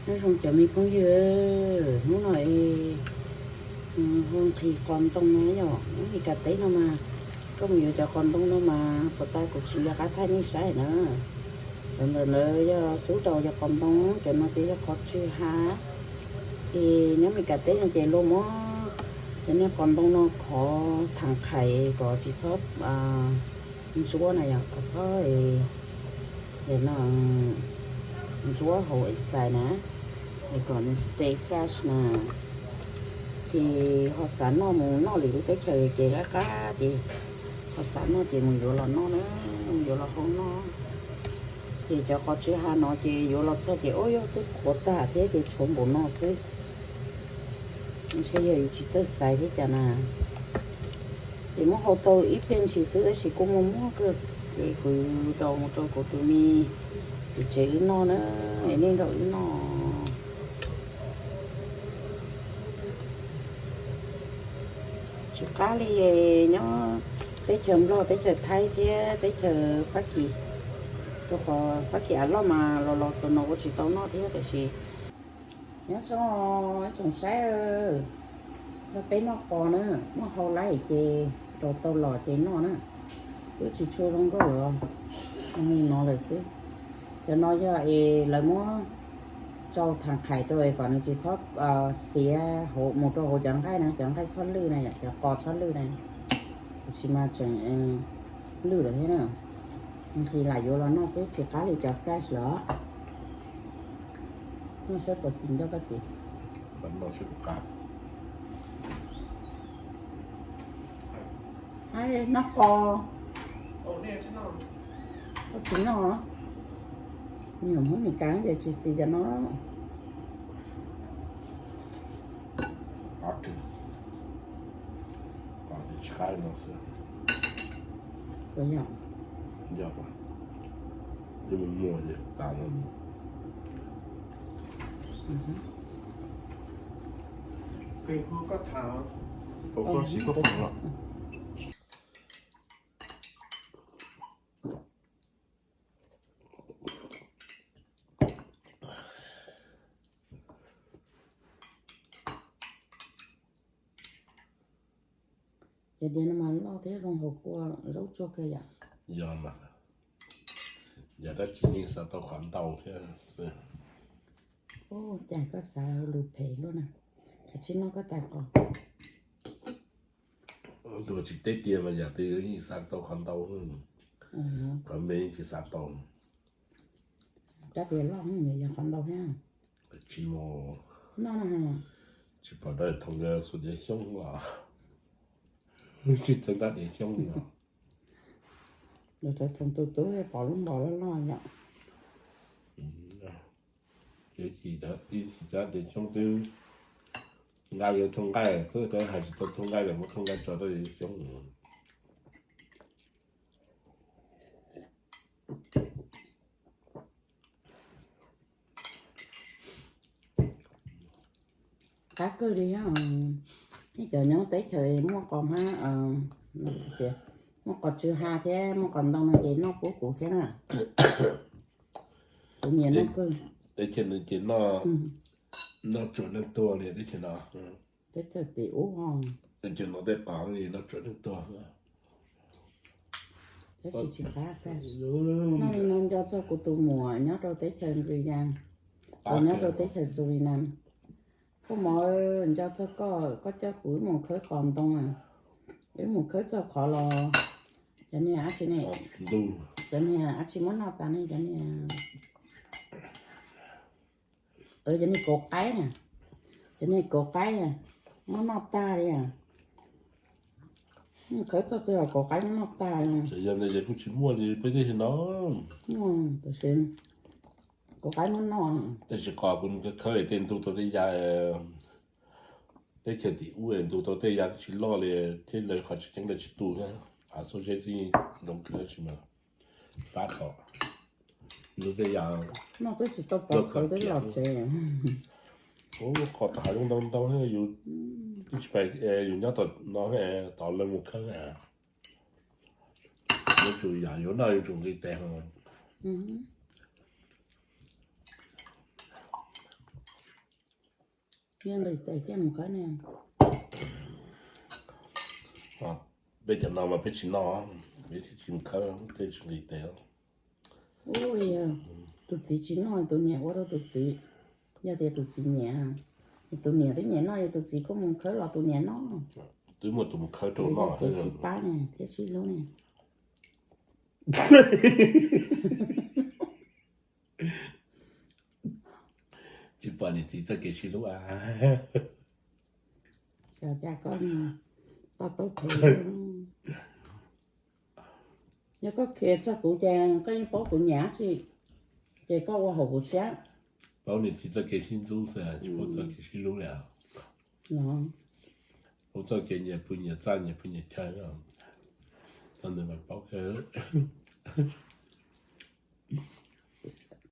Nyob zoo cov me phooj ywg, hnub no es ho nqhis qos ntoo na yom. Nyob Mes Kas teb no mas koj mus yuav cov qos ntoo no mas puas tas kuv tsis nco qab thaij nej saib na. Cov ntawm ntawd yog xub rau cov qos ntoo, cov no ces yog qos tsw ha. Ces nyob Mes Kas teb no ces luag muab cov niag qos ntoo no khov thav qhais kom tsis txhob ntsuab na yom, kom txhob no ntsuab hauv exercise na, es kom nws stay fresh na. Ces ho xav noj mus noj lwm lub teb chaws ces qab qab ces ho xav noj ces mus yuav los noj na, mus yuav los hau noj. Ces cov qos tsw ha no ces yuav los txog ces ua yog twb qhuav tag thiab ces tshuav npaum no xwb. Ntshe yog yus tsis txawj xaiv thiab cas na. Ces muab hau tau ib pliag ntshis xwb tab sis kuj muaj muaj kawg. Ces kuv rau mus rau kuv tus me txiv tsev wb noj na, es nej nrog wb noj. Tsis qab li nyob teb chaws Nplog, teb chaws Thaib thiab teb chaws Fab Kis. Rau qhov Fab Kis av loj mas los los xaus no kuj tsis tau noj thiab tiam sis nyob zoo ib tsoom saib, yog peb noj qos na, muab hau laij ces rau tau los ces noj na. Wb tsis tshua zoo nkauj los li no lawm xwb. Cov no yog es lawv muab tsau thav qhais rau es kom nws tsis txhob xiav hauv mus rau hauv cov nqaij na, cov nqaij txhob lwj na yom, cov qos txhob lwj na. Tiam sis mas tseem lwj lawm thiab na. Nqhis lam yuav los noj xwb tsis qab li cov fresh los. Noj saib puas xis nco koj txiv. Noj qos. Koj tsis noj. Nyuam Hmoob Mes Kas ces tsis xis cov no. Cov diav no mas loj thiab zoo hauv kua zaub tsuag kawg yom. Yog mas, yog dab tsi yeej xav tau qhov ntau thiab xwb. Ua cas koj xav lus phem luaj na, kav tsij noj koj tais qos. Luag tsis teb tiag mas yam twg yeej xav tau qhov ntau, qhov me yeej tsis xav tau. Kab tias loj yog qhov ntau thiab. Tsis mus, noj no, tsis pom dawb thoom nkawd xuas diav xyoob os. Tsis txawj nqa diav xyoob os. Lawv cov thoom tus tub pom lub npos loj loj yom. Ces tsis, tsis txawj diav xyoob twb nqa yuav thooj nqaij, twb hais tsis tau thooj nqaij los muab thooj nqaij tso rau diav xyoob. Qab kawg li thiab. Nej cov nyob teb chaws muaj qos hmab, muaj qos tsw ha thiab muaj qos ntoo no ces noj pub kuv thiab na. Kuv nyiam noj kawg. Teb chaws no ces noj, noj tsuag neeg tuag li teb chaws no. Teb chaws tim ub ho, teb chaws no tej qos li noj tsuag neeg tuag. Tab sis tsis qab, noj li no nco txog kuv tus muam nyob rau teb chaws Nplog, uas nyob rau teb chaws Suriname. Koj mov, nco txog koj, koj coj kuv wb mus khawb qos ntoo, wb mus khawb txog qhov los, cov niag dab tsi ne, cov niag dab tsi muab noj tas ne, cov niag, cov niag kauv qaib na, cov niag kauv qaib na, muab noj tag li. Khawb txog twg los kauv qaib muab noj tag. Yog ntawd ces kuj tsis muaj li peb teb chaws no. Kauv qaib muab noj. Tab sis qos kuv khawb tej ntug tau tej ya, teb chaws tim ub ntug tau tej ya tsis loj li thiab lawv qhov tsis ceeb lawv tsis tu thiab, av xub zeb xwb zoo kawg tab sis mas fab thaum ntug tej ya noj twb tsis tau pov khawv twb los tsev. Qos tom hav zoov ntau ntau, yus tsis pais, yus nyob tom no, tom lawv mus khawb na. Yuav tsum yam yuav noj yuav tsum nqis tes. Yeej nqis tes thiaj mus khawb ne. Peb cov no mas peb tsis noj, peb thiaj tsis mus khawb, peb tsis nqis tes. Ua li, tus txiv tsis noj tus niam ua rau tus txiv. Yog tias tus txiv nyiam, tus niam twb nyiam noj, yog tus txiv kuj mus khawb los tus niam noj. Twb muaj tus mus khawb rau noj thiab sib pab ne thiab sib hlub ne. Tsis pom niam txiv txoj kev sib hlub a. Xyov cas koj to taub phem. Yog koj khiav txog kuv ces koj yeej paub kuv nyiam dab tsi, ces koj ua haum kuv siab. Paub niam txiv txoj kev sib ntxub xwb, tsis paub txoj kev sib hlub li. Paub txoj kev nyias pw nyias txaj nyias pw nyias chaw, txog ntawd mas paub kawg.